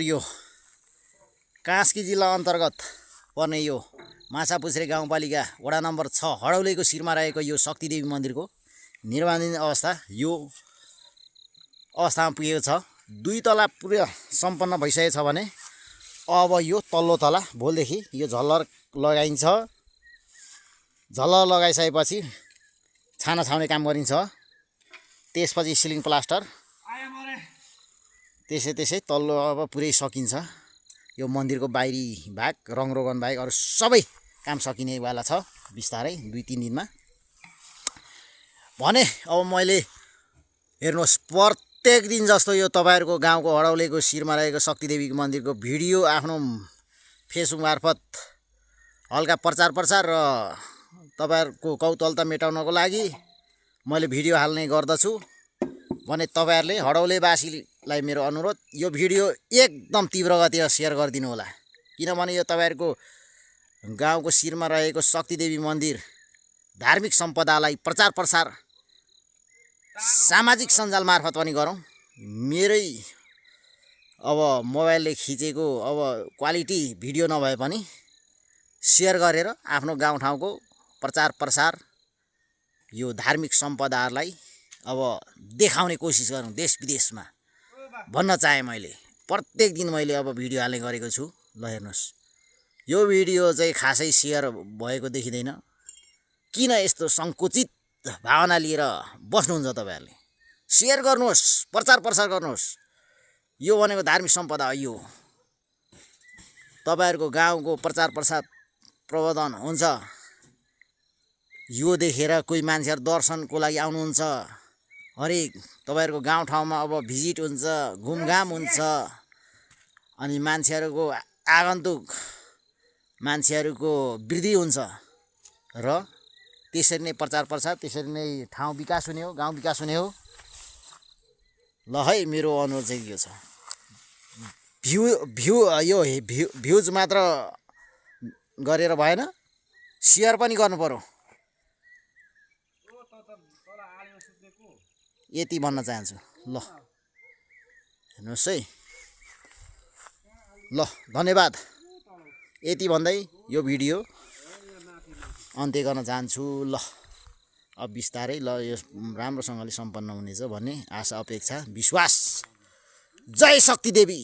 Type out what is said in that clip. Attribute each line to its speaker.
Speaker 1: यो कास्की जिल्ला अन्तर्गत पर्ने यो माछापुछ्रे गाउँपालिका वडा नम्बर 6 हडौलेको शिरमा रहेको यो शक्तिदेवी मन्दिरको निर्माणाधीन अवस्था यो अवस्थामा पुगेको छ। 2 तला पुरा सम्पन्न भइसकेको छ भने अब यो तल्लो तला भोलिदेखि यो झल्लर लगाइन्छ। झल्लर लगाइसकेपछि छाना छाउने काम गरिन्छ। त्यसपछि सिलिङ प्लास्टर त्यसै तल्लो अब पुरै सकिन्छ। यो मन्दिरको बाहिरी भाग रङरोगन बाहेक अरू सबै काम सकिनेवाला छ बिस्तारै 2-3 दिनमा भने। अब मैले हेर्नुहोस् प्रत्येक दिन जस्तो यो तपाईहरुको गाउँको हडौलेको शिरमा रहेको शक्तिदेवी मन्दिरको भिडियो आफ्नो फेसबुक मार्फत हल्का प्रचार र तपाईहरुको कौतूहलता मेटाउनको लागि मैले भिडियो हाल्ने गर्दछु भने तपाईहरुले हडौलेवासीलाई मेरो अनुरोध यो भिडियो एकदम तीव्र गतिमा शेयर गरिदिनु होला। किनभने यो तपाईहरुको गाउँको शिरमा रहेको शक्तिदेवी मन्दिर धार्मिक सम्पदालाई प्रचार प्रसार सामाजिक सञ्जाल मार्फत पनि गरौँ। मेरै अब मोबाइलले खिचेको अब क्वालिटी भिडियो नभए पनि शेयर गरेर आफ्नो गाउँठाउँको प्रचार प्रसार यो धार्मिक सम्पदाहरूलाई अब देखाउने कोसिस गरौँ देश विदेशमा भन्न चाहे। मैले प्रत्येक दिन मैले अब भिडियो हाल्ने गरेको छु। ल हेर्नुहोस् यो भिडियो चाहिँ खासै शेयर भएको देखिँदैन। किन यस्तो संकुचित भावना लिएर बस्नुहुन्छ तपाईहरुले? शेयर गर्नुहोस्, प्रचार प्रसार गर्नुहोस्। यो भनेको धार्मिक सम्पदा हो। यो तपाईहरुको गाउँको प्रचार प्रसार प्रवर्धन हुन्छ। यो देखेर कोही मान्छेहरु दर्शनको लागि आउनुहुन्छ। हरेक तपाईहरुको गाउँठाउँमा अब भिजिट हुन्छ, घुमघाम हुन्छ अनि मान्छेहरुको आगन्तुक मान्छेहरुको वृद्धि हुन्छ र त्यसरी नै प्रचार प्रसार त्यसरी नै ठाउँ विकास हुने हो, गाउँ विकास हुने हो। ल है मेरो अनुरोध चाहिँ यो छ। भ्युज मात्र गरेर भएन, शेयर पनि गर्नु पर्यो। यति भन्न चाहन्छु। ल हेर्नुहोस् है। ल धन्यवाद। यति भन्दै यो भिडियो अन्त्य गर्न चाहन्छु। ल अब बिस्तारै ल यो राम्रोसँगले सम्पन्न हुनेछ भन्ने आशा अपेक्षा विश्वास। जय शक्तिदेवी।